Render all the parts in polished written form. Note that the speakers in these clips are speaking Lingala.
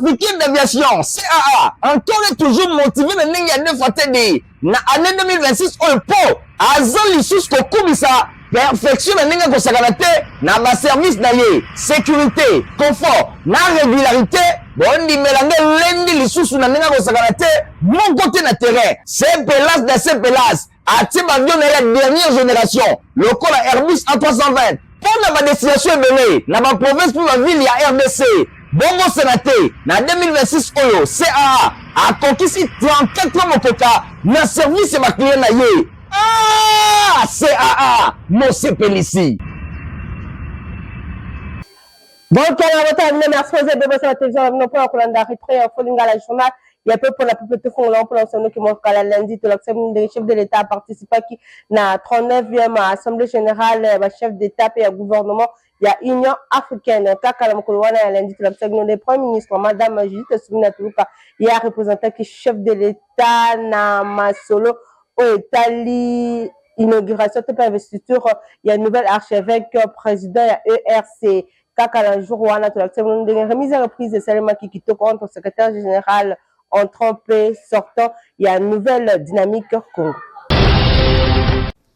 Africaine d'Aviation, CAA, encore et toujours motivé na ndenge ya 2 fois TD na année 2026 oyo mpo aza lisusu kokumisa perfection na ndenge akosakana te na baservice na ye, sécurité, confort na régularité. Bondimela nde lendi lisusu na ndenge akosakana te moko te na terrain. Sepelas da sepelas atie baavion na ye ya dernière génération lokola Airbus A320 mpo na badestination ebele na baprovince mpe bavile ya RDC. Bobosana te, na 2026 oyo CAA akokisi 34 ans mokoka na service ya baclient na ye. Ah, CAA mosepelisi. Bokala botala bino, merci oze bebosala télévision na bino mpona kolanda replay ya Folingala Journal ya pe mpona pepe. Tofongola mpona osanoki mokala lundi, tolakisa bino ndenge chef de l'État aparticipaki na 39e assemblée générale ya bachef d'État mpe ya gouvernement ya Union africaine. Kaka na mokolo wana ya lundi, tolakisa bino nde Premier ministre Madame Judith Suminwa Tuluka ya représentaki chef de l'État na masolo oyo etali inauguration to mpe investiture ya nouvelle archevêque président ya ERC. Kaka na jour wana, tolakisa bino ndenge remise ya reprise esalemaki kitoko entre secrétaire général entrant mpe sortant ya Nouvelle Dynamique Congo.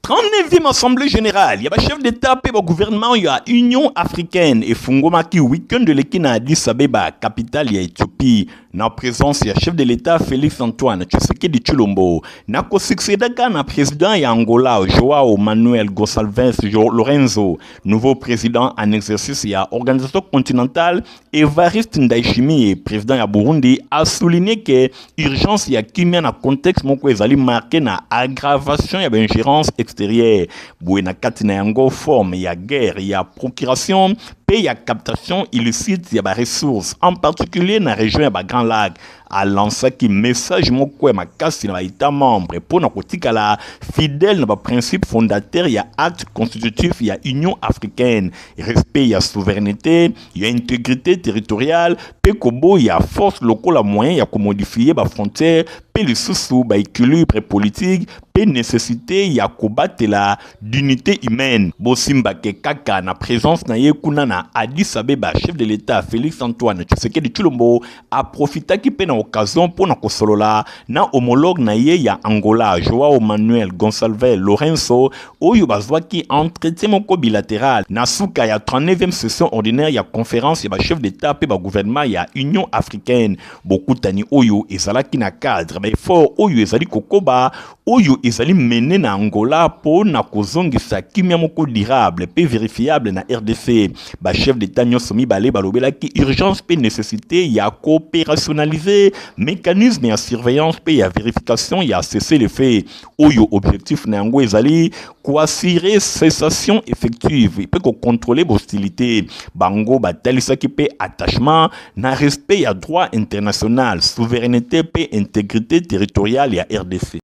39e Assemblée générale ya bachef d'État mpe bagouvernement ya Union africaine efungwamaki week-end eleki na Addis Abeba, capitale ya Éthiopie, na présence ya chef de l'État Félix Antoine Tshisekedi Tshilombo na kosuccédaka na président ya Angola Joao Manuel Gonçalves Lorenzo. Nouveau président en exercice ya organisation continentale Evariste Ndayishimiye, président ya Burundi, a souligné que urgence ya kimia na contexte moko ezali marqué na aggravation ya baingérence extérieure boye, na kati na yango forme ya guerre ya procuration mpe ya captation illicite ya baressources, en particulier na région ya bagrands lacs. Alansaki message moko ya makasi na baétat membre mpo na kotikala fidèle na baprincipe fondateur ya acte constitutif ya Union africaine: respect ya souveraineté, ya intégrité territoriale mpe koboya force lokola moyen ya komodifier bafrontière mpe lisusu baéquilibre politique mpe nécessité ya kobatela dignité humaine. Bosimbake kaka na présence na ye kuna na Addis Abeba, chef de l'État Félix Antoine Tshisekedi Tshilombo aprofitaki mpe na occasion mpo na kosolola na homologue na ye ya Angola Joao Manuel Gonçalves Lorenzo, oyo bazwaki entretien moko bilatéral na suka ya 39e session ordinaire ya conférence ya bachef d'État mpe bagouvernement ya Union africaine. Bokutani oyo ezalaki na cadre baeffort oyo ezali kokoba, oyo ezali mené na Angola mpo na kozongisa kimia moko durable mpe vérifiable na RDC. Bachef d'État nyonso mibale balobelaki urgence mpe nécessité ya koopérationnaliser mécanisme ya surveillance mpe ya vérification ya cessez-le-feu, oyo objectif na yango ezali koassurer cessation effective mpe kocontrôler bahostilité. Bango batalisaki mpe attachement na respect ya droit international, souveraineté mpe intégrité territoriale ya RDC.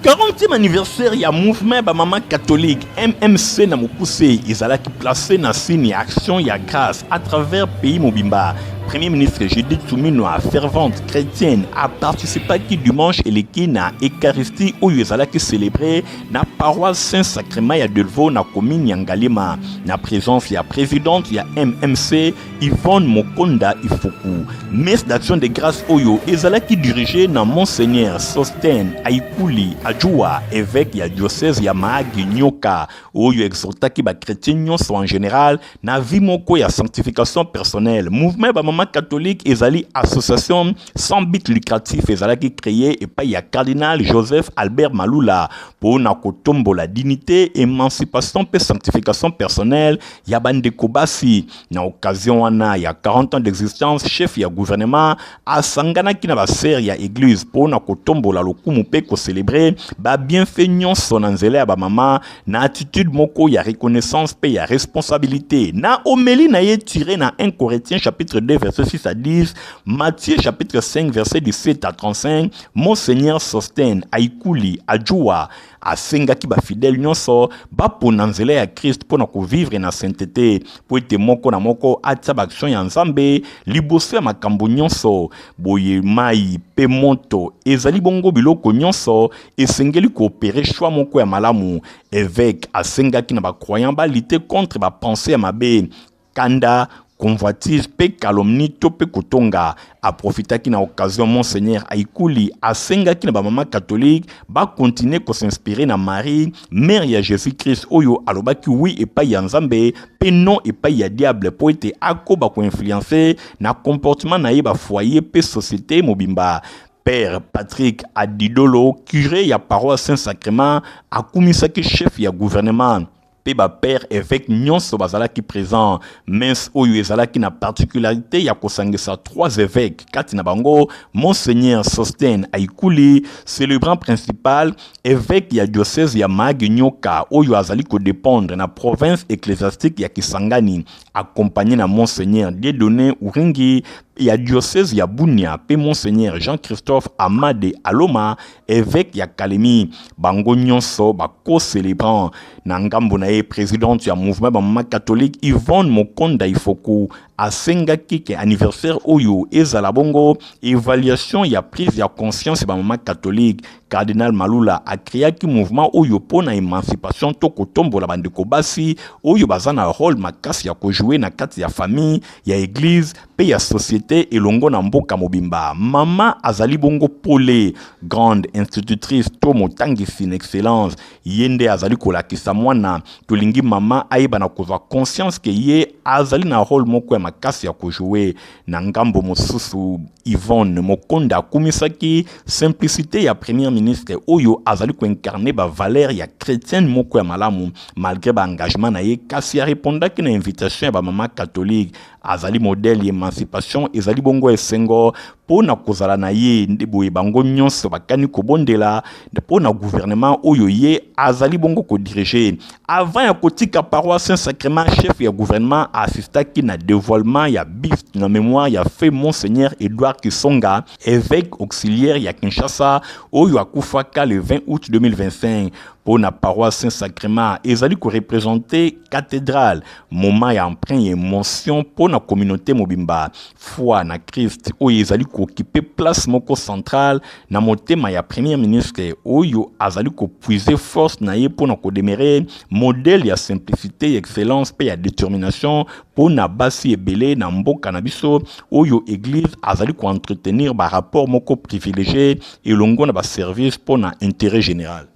40e anniversaire ya mouvement bamama catholique, MMC na mokuse, ezalaki placé na signe ya action ya grâce à travers pays mobimba. Premier ministre Judith Suminwa, fervente chrétienne, aparticipaki dimanche eleki na eucharistie oyo ezalaki célébré na paroisse Saint-Sacrement ya Delvaux na commune ya Ngaliema, na présence ya présidente ya MMC Yvonne Mokonda Ifuku. Messe d'action de grâce oyo ezalaki dirigé na Monseigneur Sosten Aikuli Ajua, évêque ya diocèse ya Mahagi Nyoka, oyo exhortaki bachrétien nyonso en général na vie moko ya sanctification personnelle. Mouvement bamama catholique ezali association sans but lucratif, ezalaki créé epai ya cardinal Joseph Albert Malula mpo na kotombola dignité, émancipation mpe sanctification personnelle ya bandeko basi. Na occasion wana ya 40 ans d'existence, chef ya gouvernement asanganaki na basœur ya église mpo na kotombola lokumu mpe kocélébrer babienfait nyonso na nzela ya bamama, na attitude moko ya reconnaissance mpe ya responsabilité. Na homélie na ye tiré na 1 Corinthiens chapitre 2 verset 6 à 10, Matthieu chapitre 5 verset 17 à 35, Monseigneur Sostène Aikuli Adjoua asengaki ba fidèles nyonso bapona nzela ya Christ mpo na kovivre na sainteté, mpo ete moko na moko atia ba action ya Nzambe liboso ya makambo nyonso. Boye mai mpe moto ezali bongo biloko nyonso esengeli koopere choix moko ya malamu. Evêque asengaki na ba croyants ba lutter contre ba pensées ya mabe, kanda, convoitise mpe calomnie to mpe kotonga. Aprofitaki na occasion Monseigneur Aikuli asengaki na ba mama catholique ba continuer ko s'inspirer na Marie, mère ya Jesus-Christ oyo alobaki oui epai ya Nzambe mpe non epai ya diable mpo ete akoba ko influencer na comportement na ye ba foyer mpe societe mobimba. Père Patrick Adidolo, curé ya paroisse Saint-Sacrement, akumisaki chef ya gouvernement mpe ba pères évêques nyonso bazalaki présent. Messe oyo ezalaki na particularité ya kosangisa trois évêques kati na bango Monseigneur Sostène Aikuli, célébrant principal, évêque ya diocèse ya Mahagi-Nyoka oyo azali kodépendre na province ecclésiastique ya Kisangani, accompagné na Monseigneur Dieudonné Uringi ya diocèse ya Bunia pe Monseigneur Jean-Christophe Amade Aloma, évêque ya Kalemi. Bango nyonso ba co-célébrant. Na ngambo na ye, présidente ya mouvement ba mama catholique Yvonne Mokonda Ifoku asengaki ke anniversaire oyo ezala bongo évaluation ya prise ya conscience ya ba mama catholique. Cardinal Malula a créaki mouvement oyo mpo na émancipation to kotombola bandeko basi oyo baza na rôle makasi ya kojouer na kati ya famille, ya église mpe ya société elongo na mboka mobimba. Mama azali bongo pole, grande institutrice to motangisi na excellence. Ye nde azali kolakisa mwana. Tolingi mama ayeba na kozwa conscience ke ye azali na rôle moko ya makasi ya kojouer. Na ngambo mosusu, Yvonne Mokonda akumisaki simplicité ya premier ministre oyo azali koincarne ba valeur ya chrétienne moko ya malamu malgré ba engagement na ye, kasi arépondaki na invitation ya ba mama catholique. Azali modèle ya émancipation, ezali bongo esengo mpo na kozala na ye. Nde boye bango nyonso bakani kobondela mpo na gouvernement oyo ye azali bongo kodirige. Avant ya kotika paroisse Saint-Sacrement, chef ya gouvernement assistaki na dévoilement ya buste na mémoire ya feu Monseigneur Edouard Kisonga, évêque auxiliaire ya Kinshasa oyo akufaka le 20 août 2025. Mpo na paroisse Saint-Sacrement, ezali koreprésente cathédrale, moment ya emprunt ya émotion mpo na communauté mobimba. Foi na Christ oyo ezali kooccupe place moko centrale na motema ya premier ministre oyo azali kopuiser force na ye mpo na kodemeurer modèle ya simplicité, ya excellence mpe ya détermination mpo na basi ebele na mboka na biso oyo église azali koentretenir barapport moko privilégié elongo na baservice mpo na intérêt général.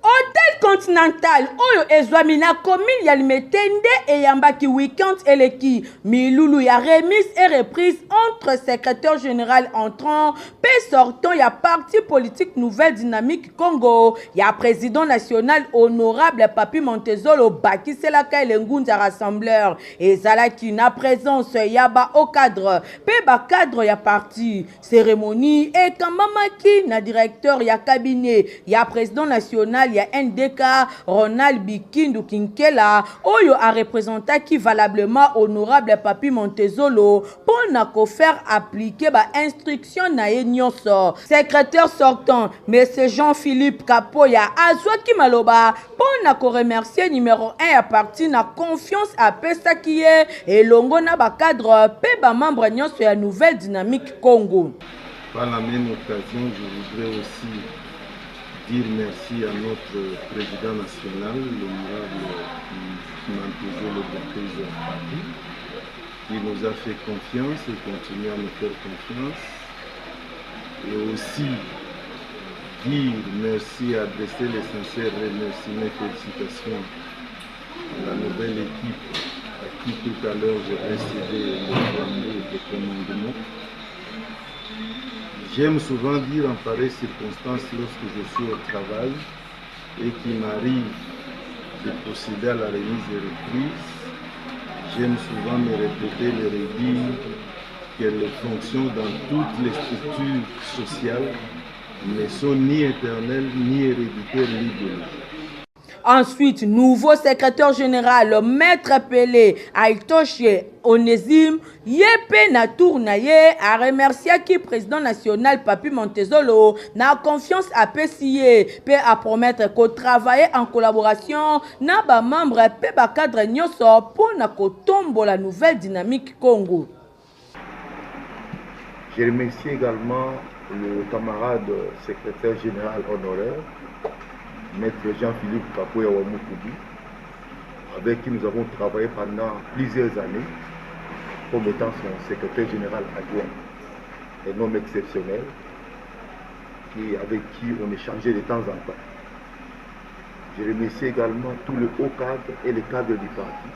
Hotel Continental oyo ezwami na commune ya Limete nde eyambaki week-end eleki milulu ya remise et reprise entre secrétaire général entrant mpe sortant ya parti politique Nouvelle Dynamique Congo ya président national honorable Papi Montezolo bakiselaka Elengunza rassembleur. Ezalaki na présence ya ba haut cadre mpe ba cadre ya parti. Cérémonie ekambamaki na directeur ya cabinet ya président national ya NDK Ronald Bikindu Kinkela oyo a représentaki valablement honorable Papi Montezolo mpo na kofaire appliquer ba instruction na ye nyonso. Secrétaire sortant Monsieur Jean-Philippe Kapoya azwaki maloba mpo na koremercier numéro 1 ya parti na confiance apesaki ye elongo na bacadre mpe bamembre nyonso ya Nouvelle Dynamique Congo. Par la même occasion, je voudrais aussi dire merci à notre président national, l'honorable Mantezolo Bakrizo Papi, qui nous a fait confiance et continue à nous faire confiance. Et aussi dire merci, adresser les sincères remerciements et félicitations à la nouvelle équipe à qui tout à l'heure je vais céder le flambeau de commandement. J'aime souvent dire en pareille circonstance lorsque je suis au travail et qu'il m'arrive de procéder à la remise et reprise, j'aime souvent me répéter, me redire que les fonctions dans toutes les structures sociales ne sont ni éternelles, ni héréditaires, ni biologiques. Ensuite, nouveau secrétaire général Maître Pele Aitoche Onésime ye mpe na tour na ye aremerciaki président national Papi Montezolo na confiance apesi ye mpe apromettre kotravailler en collaboration na bamembre mpe bacadre nyonso mpo na kotombola nouvelle dynamique Congo. Je remercie également le camarade secrétaire général honoraire, Maître Jean-Philippe Kapoya Wamukubi, avec qui nous avons travaillé pendant plusieurs années comme étant son secrétaire général adjoint, un homme exceptionnel qui, avec qui on échangeait de temps en temps. Je remercie également tous les hauts cadres et les cadres du parti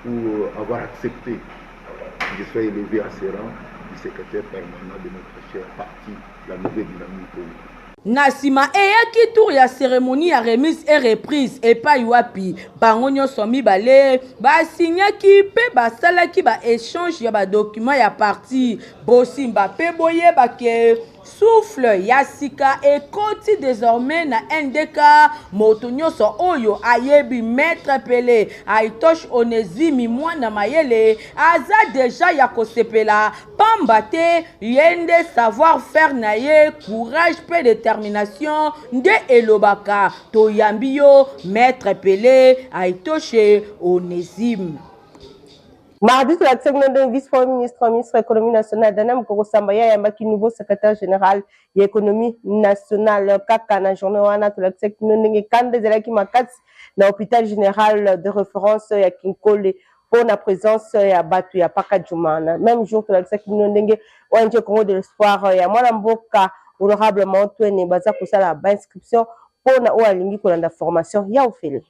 pour avoir accepté que je sois élevé à ce rang du secrétaire permanent de notre cher parti, la Nouvelle Dynamique Congo. Na nsima eyaki tour ya cérémonie ya remise et reprise epai wapi bango nyonso mibale basinyaki mpe basalaki baéchange ya badocument ya parti. Bosimba mpe boyeba ke souffle ya sika ekoti désormais na NDK. Moto nyonso oyo ayebi Maître Pele Aitoche Onésime, mwana mayele, aza déjà ya kosepela, pamba te ye nde savoir faire na ye, courage mpe détermination nde elobaka. Toyambi yo, Maître Pele Aitoche Onésime. Mardi, tolakisaki bino ndenge vice premier ministre, ministre économie nationale Daniel Mukoko Samba ye ayambaki nouveau secrétaire général ya économie nationale. Kaka na journée wana, tolakisaki bino ndenge kanda ezalaki makasi na hôpital général de référence ya Kinkole mpo na présence ya bato ya Pakadjuma. Na même jour, tolakisaki bino ndenge ONG Congo de l'Espoir ya mwana mboka honorable Maotwene baza kosala bainscription mpona oyo alingi kolanda formation ya ofele.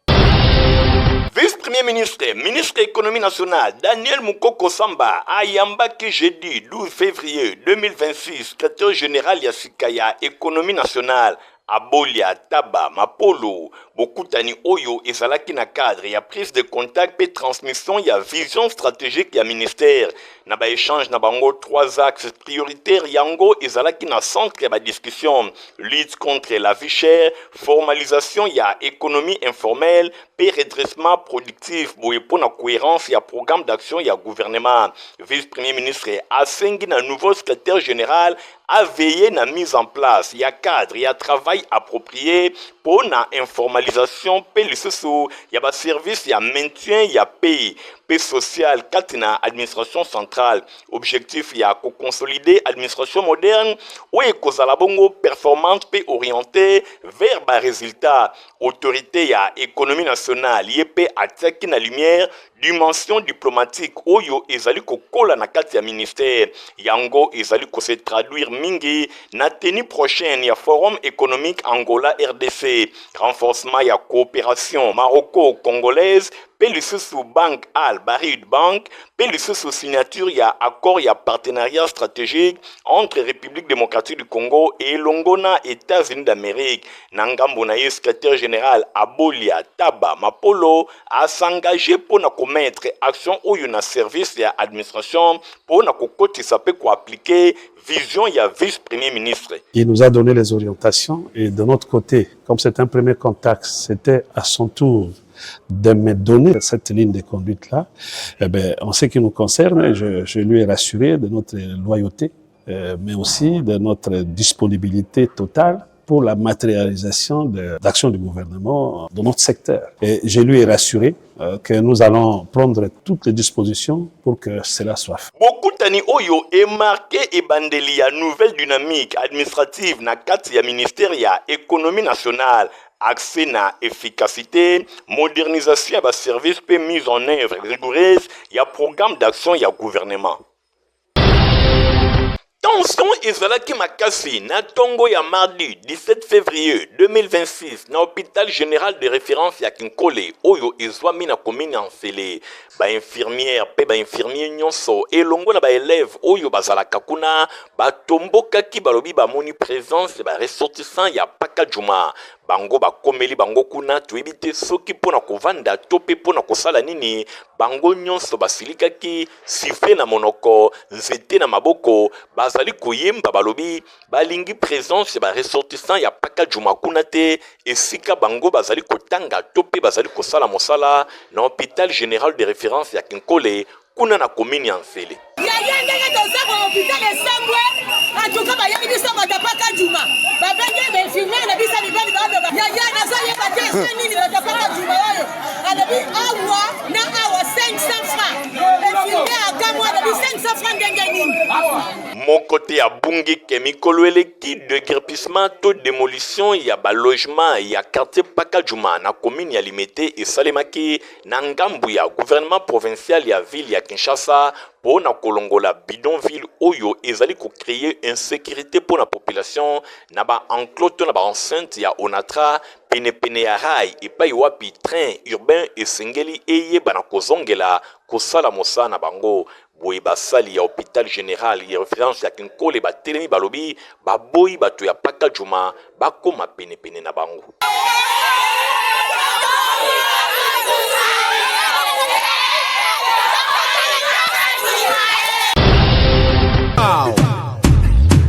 Vice-premier ministre, ministre économie nationale, Daniel Mukoko Samba, ayambaki jeudi 12 février 2026, secrétaire général ya sika ya économie nationale, Abolia Taba Mapolo. Bokutani oyo ezalaki na cadre ya prise de contact pe transmission ya vision stratégique ya ministère. Na ba échange na bango, trois axes prioritaires yango ezalaki na centre ya ba discussion: lutte contre la vie chère, formalisation ya économie informelle pe redressement productif boye mpo na cohérence ya programme d'action ya gouvernement. Vice premier ministre asengi na nouveau secrétaire général aveiller na mise en place ya cadre ya travail approprié mpo na informalisation mpe lisusu ya baservice ya maintien ya paix mpe social kati na administration centrale. Objectif ya koconsolider administration moderne oyo ekozala bongo performante mpe orienté vers barésultat. Autorité ya économie nationale ye mpe atiaki na lumière dimension diplomatique oyo ezali kokola na kati ya ministère. Yango ezali kose traduire mingi na tenue prochaine ya Forum économique Angola RDC, renforcement ya coopération maroco congolaise mpe lisusu Banque Al Barid Bank, mpe lisusu signature ya accord ya partenariat stratégique entre République démocratique du Congo elongo na États-Unis d'Amérique. Na ngambo na ye, secrétaire général Abolia Taba Mapolo as'engage mpo na komettre action oyo na service ya administration mpo na kokotisa mpe koappliquer vision ya vice premier ministre. Il nous a donné les orientations et de notre côté, comme c'est un premier contact, c'était à son tour de me donner cette ligne de conduite-là. Eh ben, en ce qui nous concerne, je lui ai rassuré de notre loyauté, mais aussi de notre disponibilité totale pour la matérialisation d'actions du gouvernement dans notre secteur. Et je lui ai rassuré que nous allons prendre toutes les dispositions pour que cela soit fait. Bokutani oyo emarquer ebandeli ya nouvelle dynamique administrative na kati ya ministère ya économie nationale, accès na efficacité, modernisation ya baservice mpe mise en œuvre rigoureuse ya programme d'action ya gouvernement. Tension ezalaki makasi na ntongo ya mardi 17 février 2026 na hôpital général de référence ya Kinkole oyo ezwami na commune ya Nsele. Bainfirmière mpe bainfirmier nyonso elongo na baélève oyo bazalaka kuna batombokaki, balobi bamoni présence ya baressortissant ya Pakadjuma. Bango bakomeli bango kuna, toyebi te soki mpo na kovanda to mpe mpo na kosala nini. Bango nyonso basilikaki, sifflet na monoko, nzete na maboko, bazali koyemba, balobi balingi presence ya ba ressortissants ya Pakadjuma kuna te, esika bango bazali kotanga to mpe bazali kosala mosala na hopital general de reference ya Kinkole kuna na commune ya Nsele. Yaya ndenge toza boye hopital esambwe antuka bayebi biso bato ya Pakadjuma babengi ba infirmière na biso mibali baloba yaya nazoyeba te eza nini bato ya Pakadjuma oyo alobi awa na awa 500 francs infirmière akamwa alobi 500 francs ndenge nini. Moko te abungi ke mikolo eleki deguerpissement to demolition ya ba logements ya quartier Pakadjuma na commune ya Limete esalemaki na ngambu ya gouvernement provincial ya ville ya Kinshasa mpo na kolongola bidonville oyo ezali ko creer insecurite mpo na population na ba enclos to na ba enceinte ya Onatra penepene ya rail epai wapi train urbain esengeli eyeba na kozongela kosala mosala na bango. Boye basali ya hopital general ya reference ya Kinkole batelemi balobi baboyi bato ya Pakadjuma bakoma penepene na bango.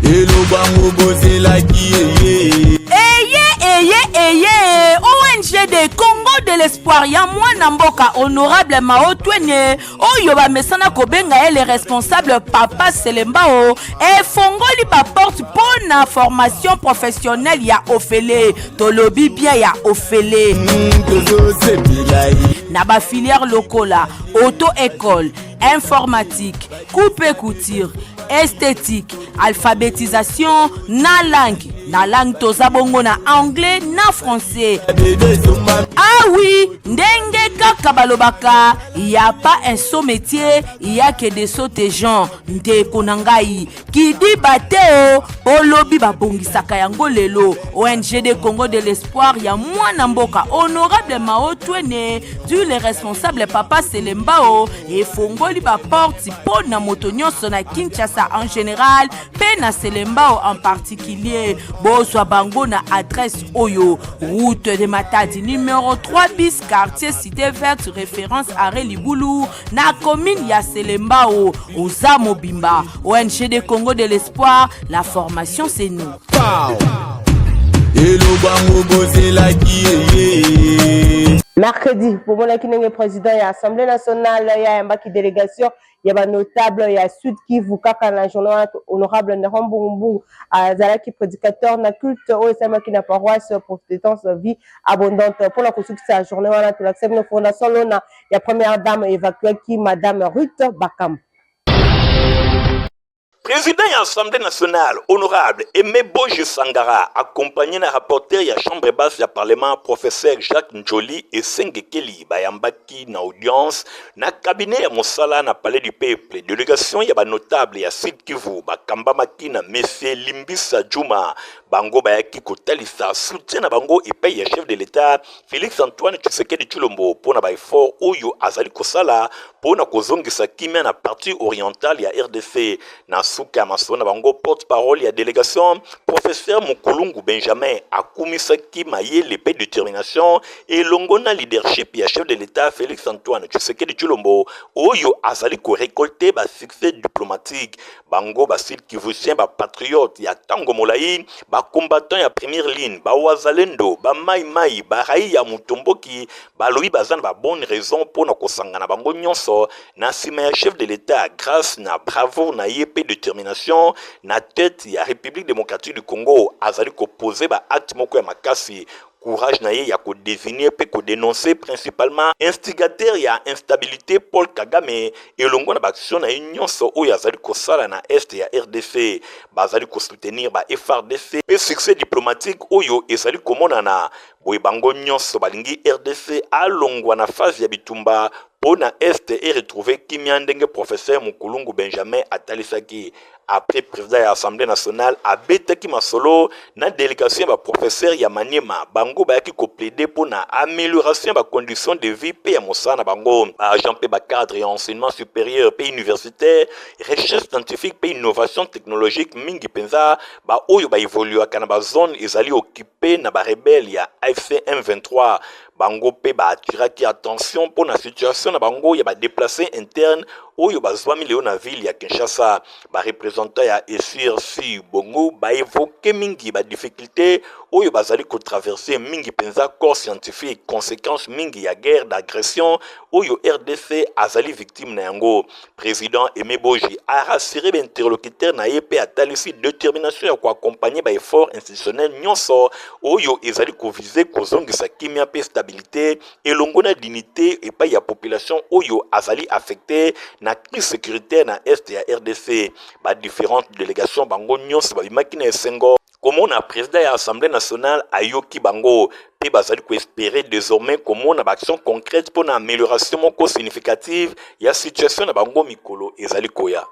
Elobango bozelaki eye. Eye eye eye ONG de Congo de l'espoir ya mwana mboka honorable Mao Twene oyo bamesana kobenga ye le responsable papa Selembao efongoli ba porte mpo na formation professionnelle ya ofele, tolobi bien ya ofele, na ba filière lokola auto école, informatique, coupe et couture, esthétique, alphabétisation na langue na langue, toza bongo na anglais na français. Ah oui, ndenge kaka balobaka, y a pas un sot métier, y a que des sottes gens. Ndeko na ngai kidiba te o olobi babongisaka yango lelo. ONG de Congo de l'espoir ya mwana mboka honorable Mao Twene du le responsable papa Selembao efongoli ba porte mpo na moto nyonso na Kinshasa en général mpe na Selembao en particulier. Bozwa bango na adresse oyo: route de Matadi numéro 3 bis, quartier Cité Verte, référence arrêt Libulu, na commune ya Selembao. Oza mobimba. ONG de Congo de l'espoir, la formation, c'est nous. Elobango bozelaki eye. Mercredi bomonaki ndenge président ya Assemblée nationale yayambaki délégation ya banotable ya Sud Kivu. Kaka na journée wana, honorable Neron Mbungumbungu azalaki prédicateur na culte oyo esalemaki na paroisse Protestance Vie Abondante. Mpona kosukisa journée wana, tolakisa bino fondation Lona ya première dame évacuaki, madame Ruth Bakambu. Président ya Assemblée nationale, honorable Aimé Boji Sangara, accompagné na rapporteur ya chambre basse ya parlement, professeur Jacques Njoli Esengekeli, bayambaki na audience na cabinet ya mosala na Palais du Peuple délégation ya banotable ya Sud Kivu bakambamaki na monsieur Limbisa Juma. Bango bayaki kotalisa soutien na bango epai ya chef de l'État Félix Antoine Tshisekedi Tshilombo mpo na baeffort oyo azali kosala mpo na kozongisa kimia na partie orientale ya RDC. Na suka ya masolo na bango, porte-parole ya délégation, professeur Mukulungu Benjamin, akumisaki mayele mpe détermination elongo na leadership ya chef de l'État Félix Antoine Tshisekedi Tshilombo oyo azali korécolter basuccès diplomatique. Bango basud kivusien, bapatriote ya ntango molai, bacombattant ya première ligne, bawazalendo, bamaimai, barai ya mutomboki, balobi baza na babonne raison mpo na kosangana bango nyonso na nsima ya chef de l'État grâce na bravoure na ye mpe détermination na tête ya République démocratique du Congo. Azali koposer baacte moko ya makasi, courage na ye ya kodésigner mpe kodénoncer principalement instigateur ya instabilité Paul Kagame elongo na baaction na ye nyonso oyo azali kosala na est ya RDC. Bazali kosoutenir ba FARDC mpe succès diplomatique oyo ezali komonana boye. Bango nyonso balingi RDC alongwa na phase ya bitumba. mpo na Est e retrouver kimia ndenge Professeur Mukulungu Benjamin atalisaki. Après president ya Assemblee nationale abetaki masolo na delegation ya ba professeurs ya Maniema, bango bayaki ko plaider mpo na amelioration ya ba conditions de vie mpe ya mosala na bango. Ba agents mpe ba cadres ya enseignement superieur mpe universitaire, recherche scientifique mpe innovation technologique mingi mpenza ba oyo ba evoluaka na ba zones ezali occupees na ba rebelles ya AFC M23 Bango mpe ba attiraki attention mpo na situation na bango ya ba deplaces internes oyo bazwami lelo na ville ya Kinshasa. Ba representants ya ECRC Bongo ba evoquer mingi ba difficultes oyo bazali ko traverser mingi mpenza corps scientifique, consequences mingi ya guerre d'agression oyo rdc azali victime na yango. President Aime Boji a rassurer ba interlocuteurs na ye mpe atalisi determination ya ko accompagner ba efforts institutionnels nyonso oyo ezali ko viser kozongisa kimia mpe stabilite elongo na dignite epai ya population oyo azali affectee na crise securitaire na est ya rdc. Ba differentes delegations bango nyonso babimaki na esengo komona president ya Assemblee nationale ayoki bango mpe bazali ko esperer desormais komona ba actions concrètes mpo na amelioration moko significative ya situation na bango mikolo ezali koya.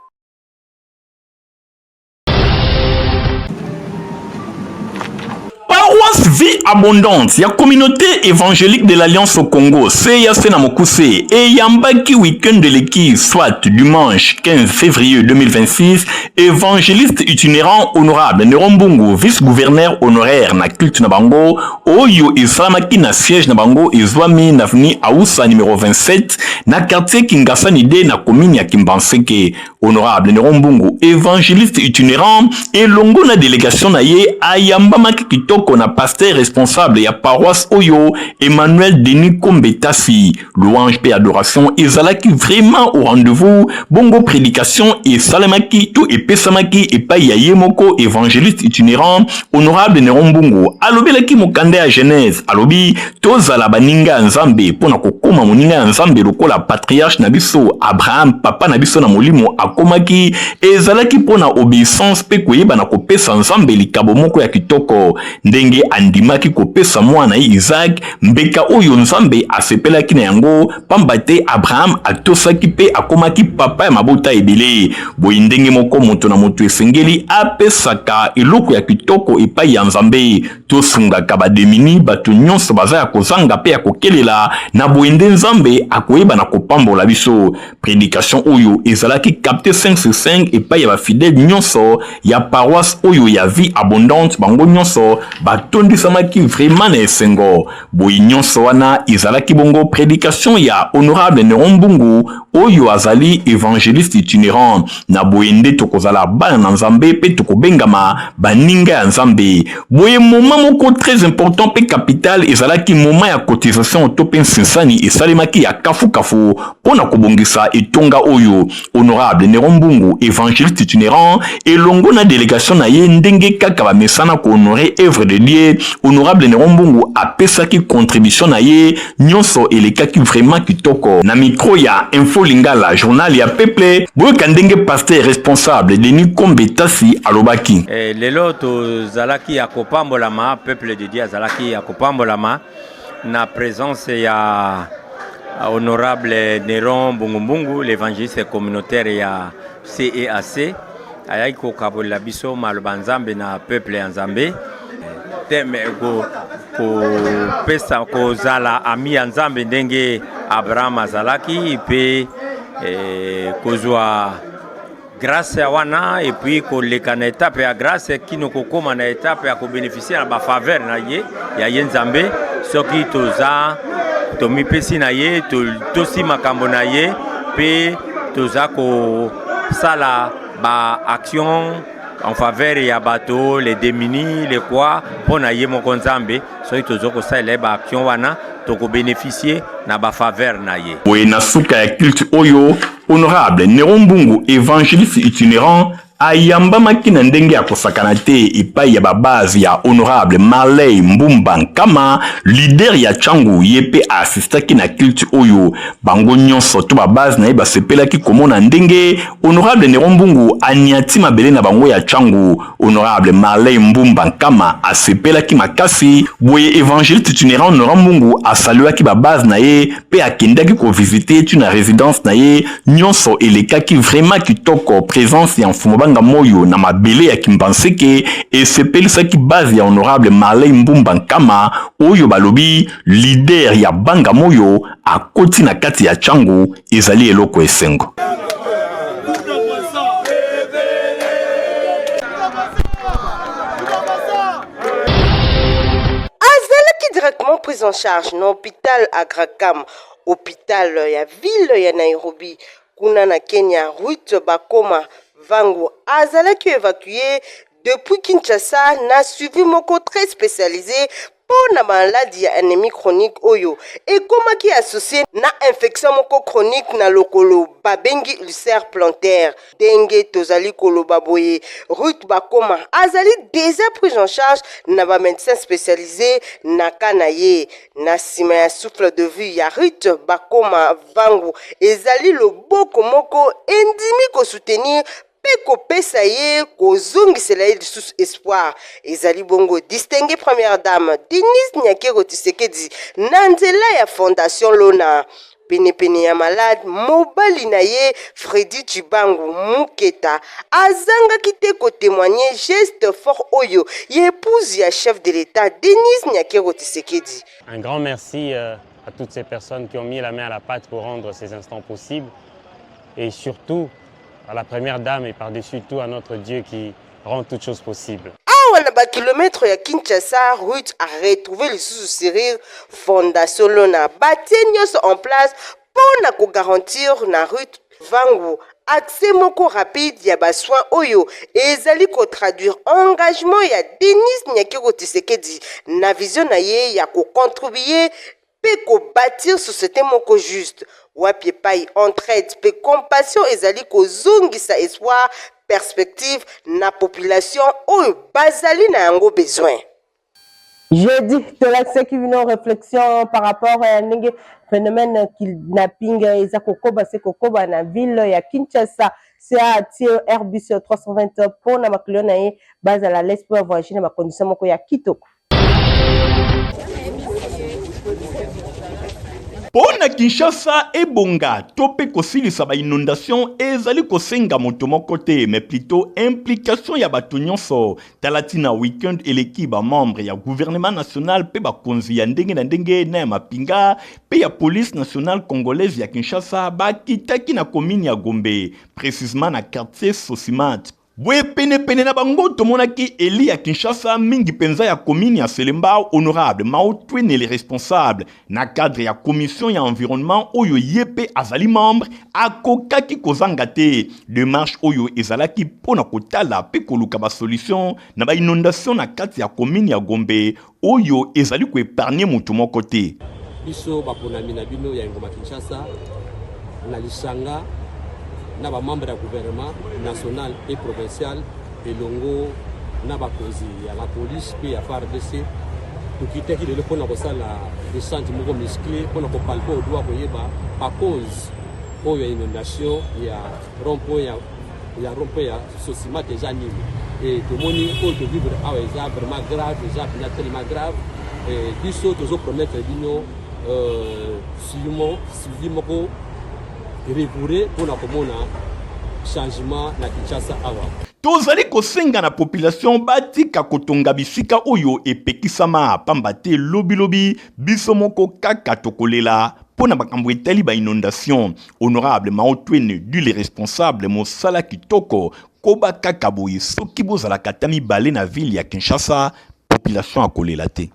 Paroisse Vie Abondante ya Communauté Évangélique de l'Alliance au Congo, CAC na mokuse, eyambaki week-end eleki, soit dimanche 15 février 2026, Évangéliste itinérant honorable Neron Mbungu, vice-gouverneur honoraire na culte na bango, oyo esalamaki na siège na bango ezwami na avenue Aoussa numéro 27 na quartier Kingasani 2 na commune ya Kimbanseke. Honorable Neron Mbungu, évangéliste itinérant, elongo na délégation na ye ayambamaki kitoko na pasteur responsable ya paroisse oyo Emmanuel Denis Kombetasi. Louange pe adoration ezalaki vraiment au rendez-vous, bongo prédication esalemaki to epesamaki epai ya ye moko évangéliste itinérant honorable Neron Mbungu. Alobelaki mokanda ya Genèse, alobi tozala baninga ya Nzambe mpo na kokoma moninga ya Nzambe lokola patriarche na biso Abraham, papa na biso na molimo akomaki, ezalaki mpo na obéissance mpe koyeba na kopesa Nzambe likabo moko ya kitoko ndenge andimaki kopesa mwana na ye Isaac mbeka oyo Nzambe asepelaki na yango, pamba te Abraham atosaki mpe akomaki papa ya mabota ebele. Boye ndenge moko moto na moto esengeli apesaka eloko ya kitoko epai ya Nzambe. Tosungaka bademini, bato nyonso baza ya kozanga mpe ya kokelela, na boye nde Nzambe akoyeba na kopambola biso. Predication oyo ezalaki capte 5 sur 5 epai ya ba fidèles nyonso ya paroisse oyo ya Vie Abondante, bango nyonso batondisamaki vraiment na esengo. Boye nyonso wana ezalaki bongo predication ya honorable Neron Mbungu oyo azali evangeliste itinerant. Na boye nde tokozala bana na Nzambe pe tokobengama baninga ya Nzambe. Boye moment moko très important pe capital ezalaki moment ya cotisation to pe nsinsani esalemaki ya kafu kafu mpo na kobongisa etonga oyo. Honorable Neron Mbungu, evangeliste itinerant, elongo na delegation na ye ndenge kaka bamesana ko honorer œuvre de Dieu, Honorable Neron Mbungu apesaki contribution na ye nyonso elekaki vraiment kitoko. Na micro ya Info Lingala, journal ya peuple, boyoka ndenge pasteur responsable Denis Kombe Tasi alobaki. Eh, lelo tozalaki ya kopambolama, peuple de Dieu azalaki ya kopambolama na présence ya honorable Neron Mbungumbungu, l'évangéliste communautaire ya CEAC, ayaki kokabolela biso maloba Nzambe na peuple ya Nzambe teme kopesa kozala ami ya Nzambe ndenge Abraham azalaki mpe eh, kozwa Grace ya wana et puis koleka na etape ya grace kino kokoma na etape ya kobeneficie na bafaveur na ye ya ye Nzambe. Soki toza tomipesi na ye, totosi makambo na ye mpe toza kosala ba action en faveur ya bato les démunis les quoi mpo na ye moko Nzambe. Soki tozo kosalela ye ba action wana tokobeneficie na bafaveur na ye. Boye na suka ya culte oyo, Honorable Neron Mbungu, evangeliste itinerant, Ayambamaki na ndenge ya kosakana te epai ya ba base ya honorable Marley Mbumba Nkama, leader ya Tshangu, ye pe a assistaki na culte oyo. Bango nyonso to ba base na ye basepelaki komona ndenge honorable Neron Mbungu aniati mabele na bango ya Tshangu. Honorable Marley Mbumba Nkama asepelaki makasi boye evangeliste itinerant Neron Mbungu asaluaki ba base na ye pe akendaki ko visiter ti na residence na ye. Nyonso elekaki vraiment kitoko, presence ya Mfumu Banga Moyo na mabele ya Kimbanseke esepelisaki base ya honorable Marley Mbumba Nkama oyo balobi leader ya Banga Moyo akoti na kati ya Tshangu, ezali eloko esengo. Azalaki directement prise en charge na hopital Aga Khan Hopital ya ville ya Nairobi, kuna na Kenya, Ruth Bakoma Vangu azalaki evacue depuis Kinshasa na suivi moko très specialise mpo na maladi ya anemie chronique oyo ekomaki associe na infection moko chronique na lokolo babengi ulcère plantaire. Ndenge tozali koloba boye, Ruth Bakoma azali dejà prise en charge na ba medecins specialises na cas na ye. Na sima ya souffle de vie ya Ruth Bakoma Vangu, ezali loboko moko endimi ko soutenir mpe kopesa ye kozongisela ye lisusu espoir. Ezali bongo distinguee première dame Denise Nyakeru Tshisekedi na nzela ya Fondation Lona. Penepene ya malade, mobali na ye Freddy Tshibangu Muketa azangaki te ko temoigner geste fort oyo ya epouse ya chef de l'Etat Denise Nyakeru Tshisekedi. Un grand merci euh, à toutes ces personnes qui ont mis la main à la pâte pour rendre ces instants possibles et surtout à la première dame et par-dessus tout à notre Dieu qui rend toutes choses possibles. Awa na ba kilomètres ya Kinshasa, Ruth a retrouver lisusu sourire Fondation Lona batie nionso en place mpo na ko garantir na Ruth Vangu accès moko rapide ya ba soins oyo ezali ko traduire engagement ya Denise Nyakeru Tshisekedi na vision na ye ya ko contribuer mpe ko batir societe moko juste, wapi epayi entraide mpe compassion ezali kozongisa espoir, perspective na population oyo bazali na yango besoin. Jeudi, tolakisaki bino reflexion par rapport ya ndenge phenomène kidnapping eza kokoba se kokoba na ville ya Kinshasa. CA atie Airbus 320 mpo na ba client na ye bazala à l'aise mpo ya voyager na ba conditions moko ya kitoko. Mpo na Kinshasa ebonga to mpe kosilisa ba inondations ezali kosenga moto moko te mais plutot implication ya bato nyonso. Tala ntina week-end eleki ba membres ya gouvernement national mpe bakonzi ya ndenge na ndenge na ya mapinga mpe ya police nationale congolaise ya Kinshasa bakitaki na commune ya Gombe, precisement na quartier Socimat. Boye penepene na bango tomonaki eli ya Kinshasa mingi penza ya commune ya Selembao honorable Mao Twenele responsable na cadre ya commission ya environnement oyo ye pe azali membre akokaki kozanga te demarche oyo ezalaki mpo na kotala pe koluka ba solution na ba inondation na kati ya commune ya Gombe oyo ezali ko epargner moto moko te. Biso baponami na bino ya engumba Kinshasa na lisanga na ba membres ya gouvernement national et provincial elongo na bakonzi ya la police mpe ya FARDC tokitaki lelo mpo na kosala descente moko musclée mpo na kopalpe au doigt koyeba ba cause oyo ya inondation ya rond point ya ya rond point ya Sosimat eza nini et tomoni oyo to vivre awa eza vraiment grave eza mpenza tellement grave et biso tozo promettre bino euh, suivi moko rigoureux mpo na komona changement na Kinshasa awa. Tozali kosenga na population batika kotonga bisika oyo epekisama pamba te lobi lobi biso moko kaka tokolela mpo na makambo etali ba inondation. Honorable Mao Twene du le responsable mosala kitoko koba kaka boye soki bozalaka ata mibale na ville ya Kinshasa population akolela te.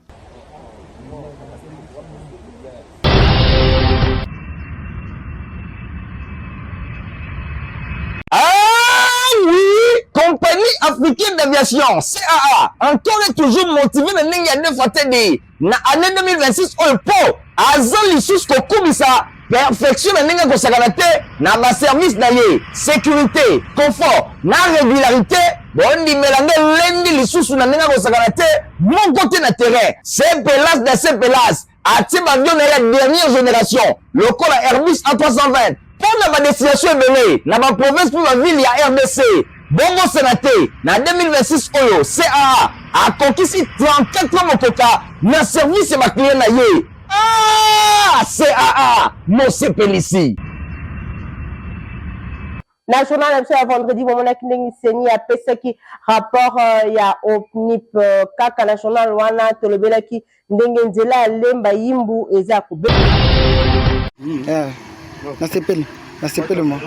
Ah oui, compagnie africaine d'aviation CAA encore et toujours motivé na ndenge ya deux fois TD na année 2026 oyo mpo aza lisusu kokumisa. Perfection na ndenge kosakana te na ba service na ye, securite, confort na regularite, bondimela nde elendi lisusu na ndenge kosakana te moko te na terrain. Sepelas da Sepelas atie ba avion na ye ya dernière generation lokola Airbus A320 mpo na ba destination ebele na ba province mpe ba ville ya rdc. Bobosana te, na 2026 oyo CAA akokisi 34 ans mokoka na service ya ba clients na ye. Ah, CAA mosepelisi. Na journal na biso ya vendredi, bomonaki ndenge CENI apesaki rapport ya OPNIP. Kaka na journal wana tolobelaki ndenge nzela ya Lemba Yimbu eza ya kobeba. Nasepeli, nasepeli mo.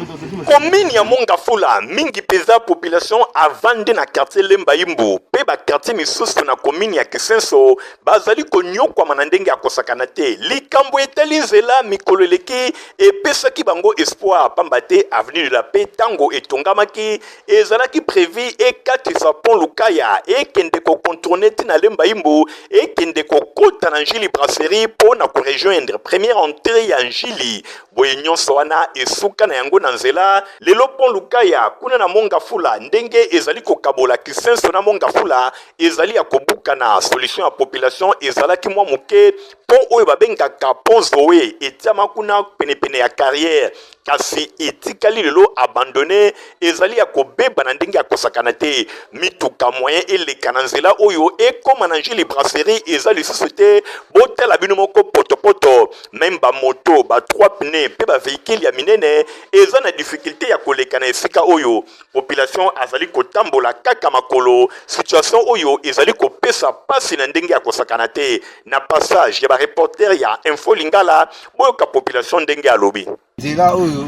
Commune ya Mont-Ngafula, mingi peza population avandi na quartier Lemba Imbu pe ba quartier misusu na commune ya Kisenso bazali konyokwama na ndenge ya kosakana te. Likambo etali nzela mikolo eleki epesaki bango espoir pamba te avenue de la paix tango etongamaki ezalaki prevu ekatisa pont Lukaya ekende ko contourner ti na Lemba Imbu ekende kokota na N'Djili brasserie po na ko rejoindre première entree ya N'Djili. Boye nyonso wana esuka na yango na nzela lelo pont Lukaya kuna na Mont Ngafula ndenge ezali kokabola Kisenso na Mont Ngafula ezali ya kobukana. Solution ya population ezalaki mwa moke, pont oyo babengaka pont Zoe etiama kuna penepene ya carrière kasi etikali lelo abandonne, ezali ya kobeba na ndenge ya kosakana te. Mituka moyen eleka na nzela oyo ekoma na N'Djili brasserie eza lisusu te. Botala bino moko potopoto, meme ba moto ba 3 pneus pe ba vehicules ya minene eza na difficulte ya koleka na esika oyo. Population azali kotambola kaka makolo, situation oyo ezali kopesa pasi na ndenge ya kosakana te. Na passage ya ba reporters ya Info Lingala, boyoka population ndenge alobi. Nzela oyo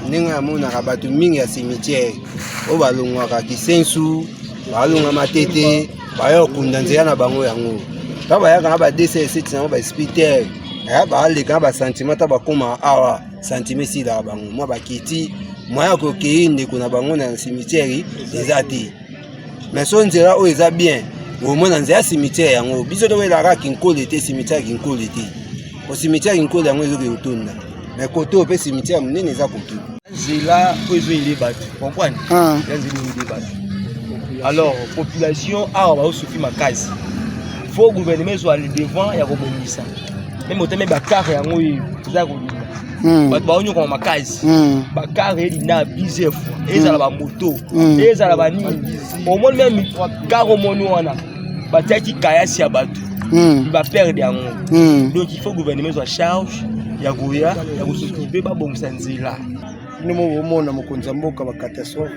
ndenge namonaka bato mingi ya cimetière oyo balongwaka Kisensu, balongwa Matete, baya kokunda nzela na bango yango. Ntango bayaka na ba 207 nango ba espiter, baleka na ba sentiment ta bakoma awa, sentiment esilaka bango mwa bakiti, moyen ya kokei ndeko na bango na cimetière eza te. Mais so nzela oyo eza bien, omona nzela ya cimetière yango biso toyelaka Kinkole te, cimetière ya Kinkole te, po cimetière ya Kinkole yango ezoki kotonda, mais kote oyo mpe cimetière monene eza kote. Nzela oyo ezoyele bato comprendre, ya nzela ezoyele bato, alors population awa bazosufri makasi, faut gouvernement ezwa le devant ya kobongisa meme oteme bakare yango oyo eza kolinga bato baonyokama makasi, bakare elinda plusieurs fois, ezala bamoto, ezala banini, omoni meme kare omoni wana batiaki kayasi ya bato baperde yango. Donc il faut gouvernement ezwa charge ya koya ya kosokipe babongisa nzela. Bino moko bomona mokonzi ya mboka, bacatastrophe,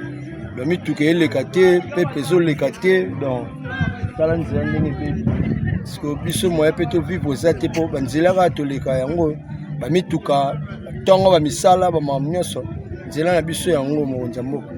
bamituka eleka te, pepe ezoleka te, donc tala nzela ndenge ebebi. Parce biso moyen mpe tovivre eza te, mpo banzela kaka toleka yango, bamituka ntongo, bamisala, bamakambo nyonso, nzela na biso yango. Mokonzi ya mboka,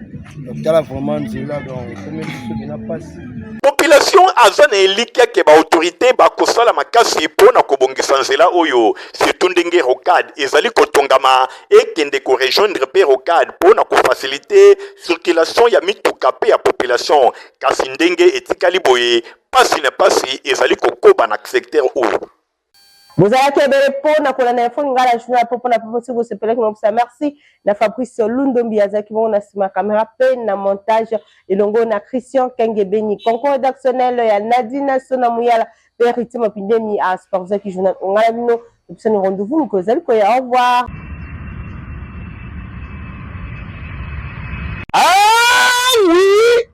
donc tala vraiment nzela, donc ekomi biso mpena mpasi. Population aza na elikya ke ba autorites bakosala makasi mpo na kobongisa nzela oyo, surtout ndenge rocade ezali kotongama ekende ko rejoindre mpe rocade mpo na ko faciliter circulation ya mituka mpe ya population. Kasi ndenge etikali boye, pasi na pasi ezali kokoba na secteur oyo. Bozalaki ebele mpo na kolanda Info Lingala Journal mpo mpona mpo soki bosepelaki mopesa merci na Fabrice Lundombi azalaki bongo na nsima camera mpe na montage elongo na Christian Kengebeni, concours rédactionnel ya Nadine Sona Muyala mpe Héritier Mapindemi a supervisaki journal ongala bino. Topesani rendez-vous mokolo ezali koya. Au revoir. Ah oui,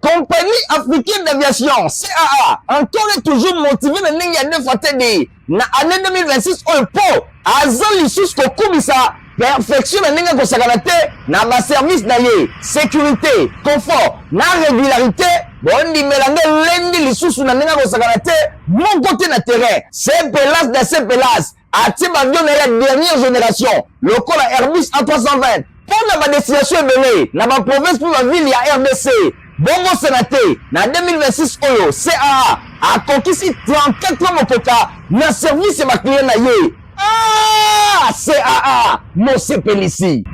Compagnie africaine d'aviation CAA encore et toujours motivé na ndenge ya deux fois TD na année 2026 oyo mpo aza lisusu kokumisa perfection na ndenge akosakana te na baservice na ye, sécurité, confort na régularité. Bondimela nde elendi lisusu na ndenge akosakana te moko te na terrain. Sepelas da Sepelas atie baavion na ye ya dernière génération lokola Airbus A320 mpo na badestination ebele na baprovince mpe bavile ya RDC. Bobosana te, na 2026 oyo CAA akokisi 34 ans mokoka na service ya baclient na ye. Ah, CAA mosepelisi.